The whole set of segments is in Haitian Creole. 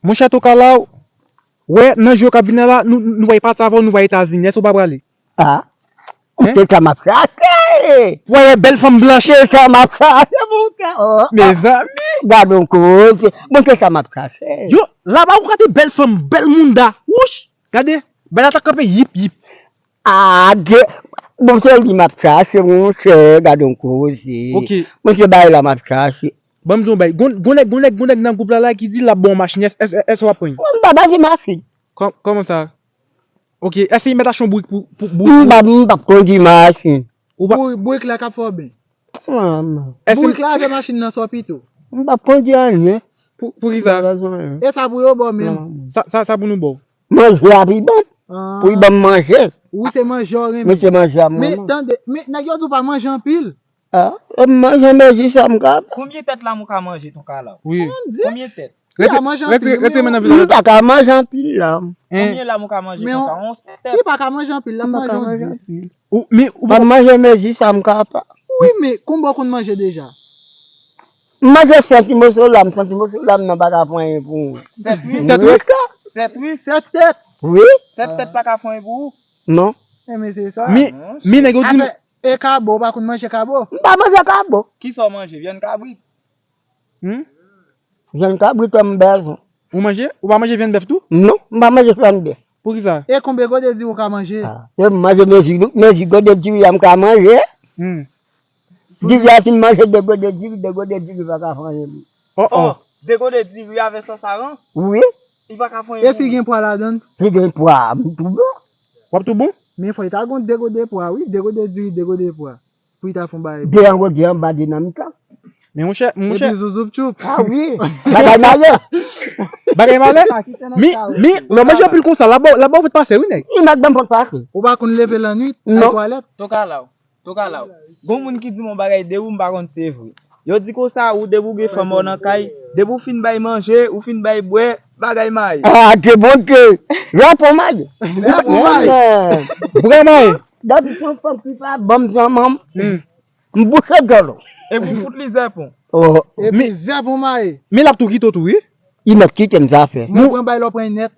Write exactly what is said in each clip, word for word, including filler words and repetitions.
Monchè Tokalaw, wè, nan jou k ap vini la, nou, nou pral pati avè w, nou pral Etazini. Èske w pa prale? Ah, se sa m ap chache. Wè, wè, bèl fanm blanch. Se sa m ap chache, monchè. Oh, mezanmi. Gade yon koze. Bon, se sa m ap chache. Yo, laba ou gade bèl fanm, bèl mounda. Wouch, gade, bèl la ta kanpe yip, yip. Ah, de, bon, se li m ap chache, monchè, gade yon koze. Ok. Monchè, bagay la m ap chache. Ban m di yon bagay. Gon, gon nèg, gon nèg, gon nèg nan gwoup la, la ki di l ap ba w machin. Èske, èske, èske w ap pran? Mwen m pa manje machin. Kò-, kòman sa? Ok, èske li mèt achte yon bourik pou, pou, bourik pou... M pa, m p ap kondi machin. Ou pa... Bourik, bourik la k ap fè w byen. Manman. Èske... Bourik la avè machin nan sò pito. M p ap kondi anyen. Pou, pou ki sa? M pa bezwen anyen. E sa pou yo ba w menm? Non. Sa, sa, sa pou nou ba w? Manje a pi bon. Ah. Pou li ban m manje. Wi, se manje w renmen. Men se manje a m renmen. Men tande, men nèg yo di w pa manje anpil. Ah, m manje mezi sa m ka. Konbyen tèt lam ou ka manje, Tokalaw? Wi. Konbyen tèt? Rete, rete, rete men nan vil la. M pa ka manje anpil lam. Konbyen lam ou ka manje konsa? Yon sèt tèt? Ki pa ka manje anpil lam, manje yon dis. Ou, men, ou pa manje mezi sa m ka pa. Wi, men konbyen w konn manje deja? M manje sèt ti moso lam, sèt ti moso lam nan pa ka fè anyen pou mwen. Sèt wi? Sèt wi? Sèt wi? Sèt tèt? Wi. Sèt tèt pa ka fè anyen pou ou? Non. Enben se sa. Men, men nèg yo di m... E kabo, ou pa konn manje kabo? M pa manje kabo. Kisa w manje? Vyann kabrit? Hmm? Vyann kabrit m bezwen. Ou manje? Ou pa manje vyann bèf tou? Non, m pa manje vyann bèf. Poukisa? E konbyen gode diri w ka manje? Ah, e m manje mezi, mezi gode diri a m ka manje. Hmm. Diri a, si m manje de gode diri, de gode diri pa ka fè anyen pou mwen. Oh, oh. Oh, de gode diri avè sòs aran? Wi. Li pa ka fè anyen pou mwen. E si gen pwa ladan l? Si gen pwa, m tou bon. W ap tou bon? Men fò li ta gon de gode pwa, wi, de gode diri, de gode pwa. Pou li ta fè yon bagay. De anwo, de anba, de nan mitan. Men monchè, monchè. Epi zouzouptchoup. Ah wi. Bagay malè. Bagay malè. Mi, mi, lè w manje anpil konsa, laba, laba w fèt pase, wi, nèg. Li nèk dan fèt pase. Ou pa konn leve lannwit, al twalèt? Tokalaw. Tokalaw. Gon moun ki di m yon bagay de ou, m pa konn se vre. Yo di konsa, ou depi w gen fanm ou nan kay, depi w fin bay manje, ou fin bay bwè, bagay maye. Ah, ke bonte. Repon maye. Repon maye. Bwè maye. Depi se yon fanm ki pa ban m zanmanm, m bouche dlo. Epi fout li zèpon. Oh. Epi zèpon maye. Men l ap tou kite w tou, wi. Li mèt kite m zafè. Mwen pran bay lò pran nèt.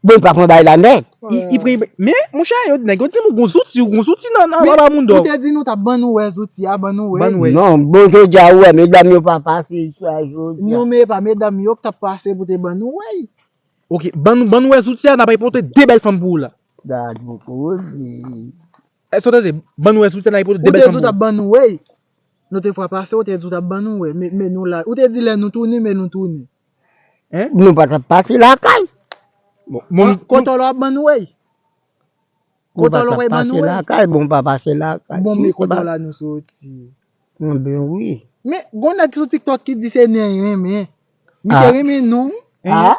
Bon, li pa pran bay la nèt. Li, li pran, men, monchè, yo, nèg yo di m ou gon zouti, ou gon zouti nan, nan, anba moun dò. Ou te di nou t ap ban nou wè zouti a, ban nou wè. Ban nou wè. Non, bon, jodi a, ou wè, medam yo pa pase isi a jodi a. Non, men e pa medam yo k t ap pase pou te ban nou wè. Ok, ban nou, ban nou wè zouti a, n ap pote de bèl fanm pou ou la. Gad yon koze. Èske w tande? Ban nou wè zouti a, n ap pote de bèl fanm pou ou. Ou te di w t ap ban nou wè. Nou te fwa pase, ou te di w t ap ban nou wè. Men, men nou la. Ou te di lè nou tounen, men nou tounen. Hein? Nou pa t ap pase lakay. Bon, bon, kote w la w ap ban nou wè? Kote w la w ap ban nou wè? Nou pa t ap pase lakay, bon, pa pase lakay. Bon, men kote w la nou soti? Enben wi. Men, gon nèg sou TikTok ki di se nen l renmen. Misye renmen non. Ah.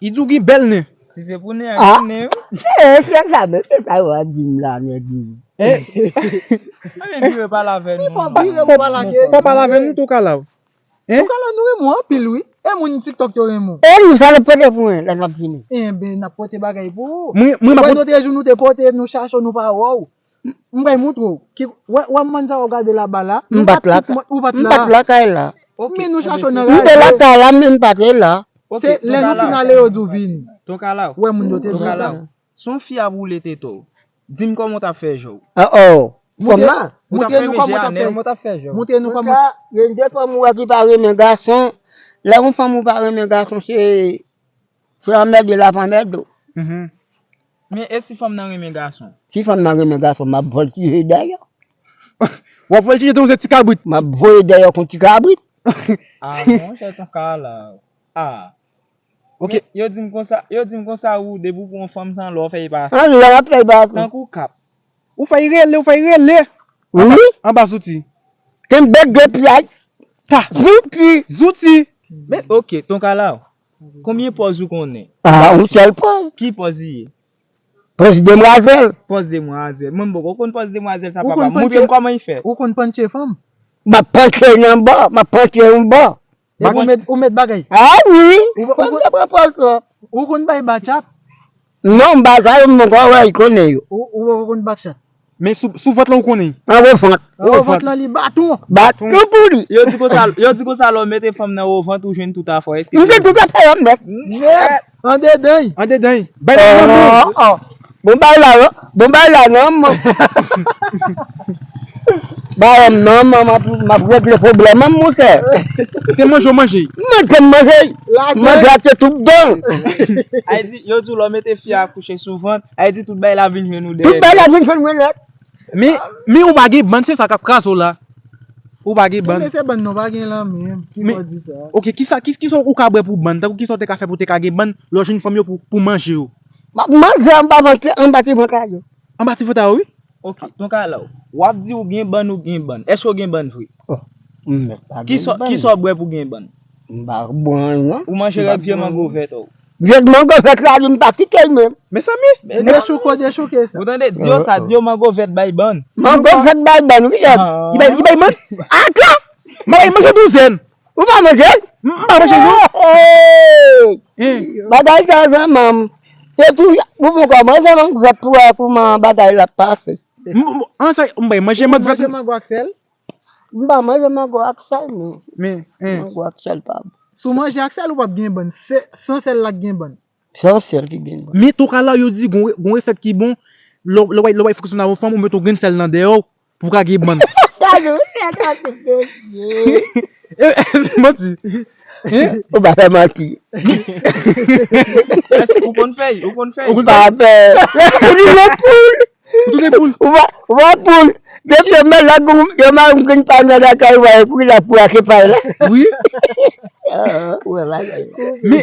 Li di w gen bèl nen. Si se pou nen an, gen nen wi. Eh, se sa, men se sa yo ap di m la, nèg yo. Eh. Anben vire pale avè nou. Fò pale avè nou, Tokalaw. Hein? Tokalaw, nou renmen w anpil wi. E moun TikTok yo renmen w. E nou, sa n ap pote pou mwen lè n ap vini? Enben, n ap pote bagay pou ou. Mwen, mwen, m ap pote. Lòt jou nou te pote, nou chache w, nou pa wè w. M, m pral montre w. Ki, wè, wè manzè w gade laba la. M pa t la kay. Ou pa t la. M pa t la kay la. Men nou chache w nan raje. M te la kay la, men m pa te la. Se lè nou fin ale yo di w vini. Tokalaw. Wè moun yo te di w sa. Se yon fi ap woule tete w. Di m kòman w t ap fè je w. Oh, oh. Fanm nan. Montre nou kòman w t ap fè je w. Montre nou kòman. Gen de fanm ou wè ki pa renmen gason. Lè yon fanm ou pa renmen gason, se, se anmède l ap anmède w. Men e si fanm nan renmen gason? Si fanm nan renmen gason, m ap vòltije dèyè. W ap vòltije tankou se ti kabrit. M ap voye dèyè kon ti kabrit. Ah, monchè, Tokalaw. Ah. Ok. Yo di m konsa, yo di m konsa ou depi w pran yon fanm san lò w fè l pase. An lò w ap fè l pase. Tankou kap. Ou fè l rele, ou fè l rele. Wi. Anba zouti. Kenbe de pye. Ta. Zouti. Zouti. Men, ok, Tokalaw. Konbyen pòz ou konnen? Ah, yon sèl pòz. Ki pòz li ye? Pòz demwazèl. Pòz demwazèl. Mwen m poko konn pòz demwazèl sa papa. Montre m kòman li fèt. Ou konn pantche fanm? M ap pantche nan bò, m ap pantche yon bò. Epi ou met, ou met bagay? Ah wi. Ou, ou, ou konn bay batchat? Non, m pa sa yo, m poko wè, li konnen yo. Ou, ou poko konn batchat? Men sou, sou vant lan ou konnen. Anwo vant. Anwo vant lan li baton. Baton pou li. Yo di konsa, yo di konsa lè w mete fanm nan wo vant ou jwenn tout afè. Èske M gen tout afè yo m mèt. Nèt. Andedan. Andedan. Bay la nan men. Bon bay la yo. Bon bay la non man. Bay m non man, m ap regle pwoblèm an monchè. Se manje w manje. Manje m manje. Manje ak tout dan. Ay di, yo di w lè w mete fi a kouche sou vant, ay di tout bay la vin jwenn ou Tout dèyè. Bay la vin jwenn mwen nèt. Men, men ou pa gen bann, se sa k ap kraze w la. Ou pa gen bann. Men se bann non pa gen lan menm. Ki Men- mò di sa? Ok, kisa, kis, kisa ou ka bwè pou bann? Tankou kisa ou te ka fè pou te ka gen bann, lè w jwenn fanm yo pou, pou manje yo? M ap manje anba vant, anba ti vant la yo. Anba ti vant la yo, wi. Ok, ton ka la w. W ap di ou gen bann, ou gen bann. Èske w gen bann vre? M mèt pa gen Kisa, bann. Kisa w bwè pou gen bann? M pa bwè anyen. Ou manje rèk vye mango vèt ou? Vye mango vèt la li m pa kite l menm. Mezanmi. Dechouke, dechouke sa. Ou tande, di yo sa, di yo mango vèt bay bann. Mango vèt bay bann wi lè. Li bay, li bay man. Ata. M pa bay manje douzèn. Ou pa manje? M m pa manje non. Hey! Hein. Bagay sa vrèman. Se tou ou poko manje mango vèt pou wè kouman bagay la pase. M- m- An sa, m bay manje Ou mango manje vèt. Mango ak sèl? M pa manje mango ak sèl non. Men, hein. Mango ak sèl pa bon. Si w manje ak sèl ou p ap gen bann. Se san sèl la k gen bann. Se yon sèl ki gen bon. Men tou ka la yo di gon, gon resèt ki bon. Lè w- lè w bay- lè w bay fonksyone avè yon fanm ou met yon grenn sèl nan dèyè w pou w ka gen bann. Sa nou fè sa se mesye. E, e, se manti. Hein? Ou pa fè manti. Èske ou konn fèy? Ou konn fèy? Ou konn Pa fè. Ou di yon poul. Ou tounen poul. Ou pa, ou pa poul. Depi yo mèt la gon yo mari m grenn pa nan lakay ou pa pou la pou ake pay la. Wi. Ah, ou wè bagay. Men,